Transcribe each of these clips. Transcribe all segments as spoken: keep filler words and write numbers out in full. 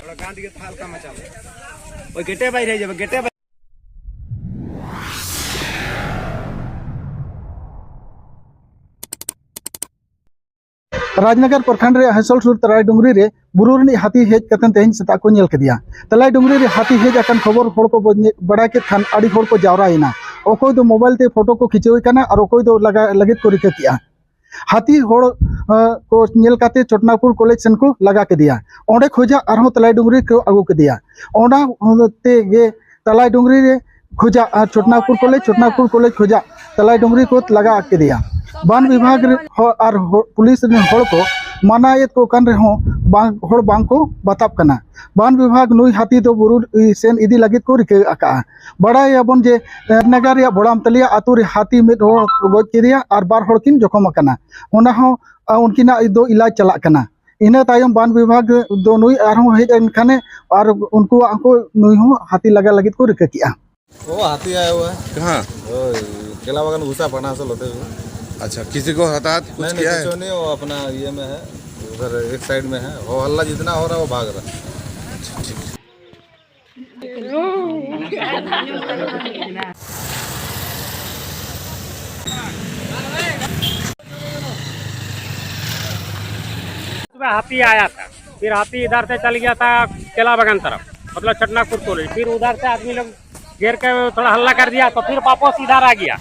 ওরা গান দিকে হালকা মাচাবে। ওই গেটে বাইরে হয়ে যাবে, গেটে বাইরে। ᱨᱟᱡᱽᱱᱚᱜᱚᱨ ᱯᱨᱚᱠᱷᱚᱸᱰ ᱨᱮ ᱦᱟᱸᱥᱚᱞ ᱥᱩᱨ ᱛᱟᱞᱟᱭ ᱰᱩᱝᱨᱤ ᱨᱮ ᱵᱩᱨᱩ ᱨᱤᱱᱤᱡ ᱦᱟᱹᱛᱤ ᱦᱮᱡ ᱠᱟᱛᱮ ᱛᱮᱦᱮᱧ ᱥᱮᱛᱟᱜ ᱠᱚ ᱧᱮᱞ ᱠᱮᱫᱮᱭᱟ᱾ ᱛᱟᱞᱟᱭ ᱰᱩᱝᱨᱤ ᱨᱮ ᱦᱟᱹᱛᱤ ᱦᱮᱡ ᱟᱠᱟᱱ ᱠᱷᱚᱵᱚᱨ ᱦᱚᱲ ᱠᱚ ᱵᱚ-, ᱵᱟᱲᱟᱭ ᱠᱮᱫ ᱠᱷᱟᱱ ᱟᱹᱰᱤ ᱦᱚᱲ ᱠᱚ ᱡᱟᱣᱨᱟᱭᱮᱱᱟ᱾ ᱚᱠᱚᱭ ᱫᱚ ᱢᱳᱵᱟᱭᱤᱞ ᱛᱮ ᱯᱷᱳᱴᱳ ᱠᱚ ᱠᱷᱤᱪᱟᱹᱣᱮ ᱠᱟᱱᱟ ᱟᱨ ᱚᱠᱚᱭ ᱫᱚ ᱞᱟᱜᱟ ᱞᱟᱹᱜᱤᱫ ᱠᱚ ᱨᱤᱠᱟᱹ ᱠᱮᱜᱼᱟ᱾ ᱦᱟᱹᱛᱤ ᱦᱚᱲ, ᱟᱸ, ᱠᱚ ᱧᱮᱞ ᱠᱟᱛᱮ ᱪᱷᱳᱴᱱᱟᱜᱽᱯᱩᱨ ᱠᱚᱞᱮᱡᱽ ᱥᱮᱱ ᱠᱚ ᱞᱟᱜᱟ ᱠᱮᱫᱮᱭᱟ᱾ ᱚᱸᱰᱮ ᱠᱷᱚᱡᱟᱜ ᱟᱨᱦᱚᱸ ᱛᱟᱞᱟᱭ ᱰᱩᱝᱨᱤ ᱠᱚ ᱟᱹᱜᱩ ᱠᱮᱫᱮᱭᱟ᱾ ᱚᱱᱟ ᱛᱮᱜᱮ ᱛᱟᱞᱟᱭ ᱰᱩᱝᱨᱤ ᱨᱮ ᱠᱷᱚᱡᱟᱜ ᱟᱨ ᱪᱷᱳᱴᱱᱟᱜᱽᱯᱩᱨ ᱠᱚᱞᱮᱡᱽ, ᱪᱷᱳᱴᱱᱟᱜᱽᱯᱩᱨ ᱠᱚᱞᱮᱡᱽ ᱠᱷᱚᱡᱟᱜ ᱛᱟᱞᱟᱭ ᱰᱩᱝᱨᱤ ᱠᱚ ᱞᱟᱜᱟ ᱠᱮᱫᱮᱭᱟ᱾ ᱵᱟᱱ ᱵᱤᱵᱷᱟᱜᱽ ᱨᱮ ᱦᱚ-, ᱟᱨ ᱦᱚ-, ᱯᱩᱞᱤᱥ ᱨᱮᱱ ᱦᱚᱲ ᱠᱚ ᱢᱟᱱᱟᱭᱮᱫ ᱠᱚ ᱠᱟᱱ ᱨᱮᱦᱚᱸ ᱵᱟᱝ, ᱦᱚᱲ ᱵᱟᱝ ᱠᱚ ᱵᱟᱛᱟᱵ ᱠᱟᱱᱟ᱾ ᱵᱟᱱ ᱵᱤᱵᱷᱟᱜᱽ ᱱᱩᱭ ᱦᱟᱹᱛᱤ ᱫᱚ ᱵᱩᱨᱩ ᱥᱮᱱ ᱤᱫᱤ ᱞᱟᱹᱜᱤᱫ ᱠᱚ ᱨᱤᱠᱟᱹ ᱟᱠᱟᱜᱼᱟ᱾ ᱵᱟᱲᱟᱭᱟᱵᱚᱱ ᱡᱮ, ᱮ, ᱱᱟᱜᱟᱨ ᱨᱮᱭᱟᱜ ᱵᱚᱲᱟᱢᱛᱟᱞᱤᱭᱟ ᱟᱹᱛᱩ ᱨᱮ ᱦᱟᱹᱛᱤ ᱢᱤᱫ ᱦᱚᱲ ᱠᱚ ᱜᱚᱡ ᱠᱮᱫᱮᱭᱟ ᱟᱨ ᱵᱟᱨ ᱦᱚᱲ ᱠᱤᱱ ᱡᱚᱠᱷᱚᱢ ᱟᱠᱟᱱᱟ᱾ ᱚᱱᱟ ᱦᱚᱸ, ᱟ, ᱩᱱᱠᱤᱱᱟᱜ ᱫᱚ ᱤᱞᱟᱡᱽ ᱪᱟᱞᱟᱜ ᱠᱟᱱᱟ᱾ ᱤᱱᱟᱹ ᱛᱟᱭᱚᱢ ᱵᱟᱱ ᱵᱤᱵᱷᱟᱜᱽ ᱫᱚ ᱱᱩᱭ ᱟᱨᱦᱚᱸ ᱦᱮᱡ ᱮᱱ ᱠᱷᱟᱱᱮ ᱟᱨ ᱩᱱᱠᱩᱣᱟᱜ ᱦᱚᱸᱠᱚ ᱱᱩᱭ ᱦᱚᱸ ᱦᱟᱹᱛᱤ ᱞᱟᱜᱟ ᱞᱟᱹᱜᱤᱫ ᱠᱚ ᱨᱤᱠᱟᱹ ᱠᱮᱜᱼᱟ᱾ वो हाथी आया हुआ है। कहाँ? वो केला बागान घुसा पड़ा असल होते हुए। अच्छा, किसी को हताहत कुछ नहीं, नहीं, किया है? कुछ नहीं, वो अपना ये में है, उधर एक साइड में है। वो हल्ला जितना हो रहा है, वो भाग रहा है। अच्छा, ठीक। सुबह हाथी आया था, फिर हाथी इधर से चल गया था केला बागान तरफ, मतलब छटनापुर कॉलेज। फिर उधर से आदमी लोग घेर के थोड़ा हल्ला कर दिया, तो फिर वापस इधर आ गया।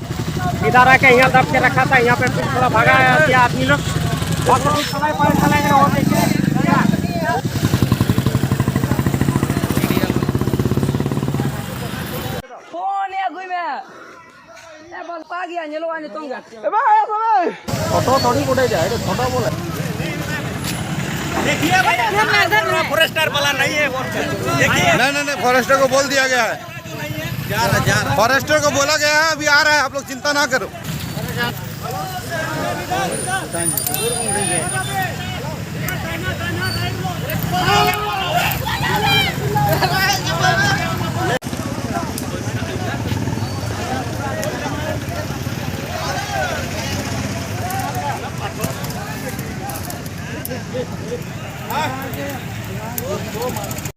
इधर आके यहाँ दब के रखा था, यहाँ पे फिर थोड़ा भगा दिया आदमी लोग। और तो फिर चला, चला, चला, और देखिए। फोन या कोई में। ए, बल पा गया, ये लो, आने तुम। ए, भाई, ए, भाई। फोटो थोड़ी उठे जाए, तो फोटो बोले। देखिए भाई, इधर ना, इधर ना। फॉरेस्टर वाला नहीं है, वो। देखिए। नहीं, नहीं, नहीं, फॉरेस्टर को बोल दिया गया है। जा रहा, जा रहा। फॉरेस्टर को बोला गया है, अभी आ रहा है, आप लोग चिंता ना करो। Aray!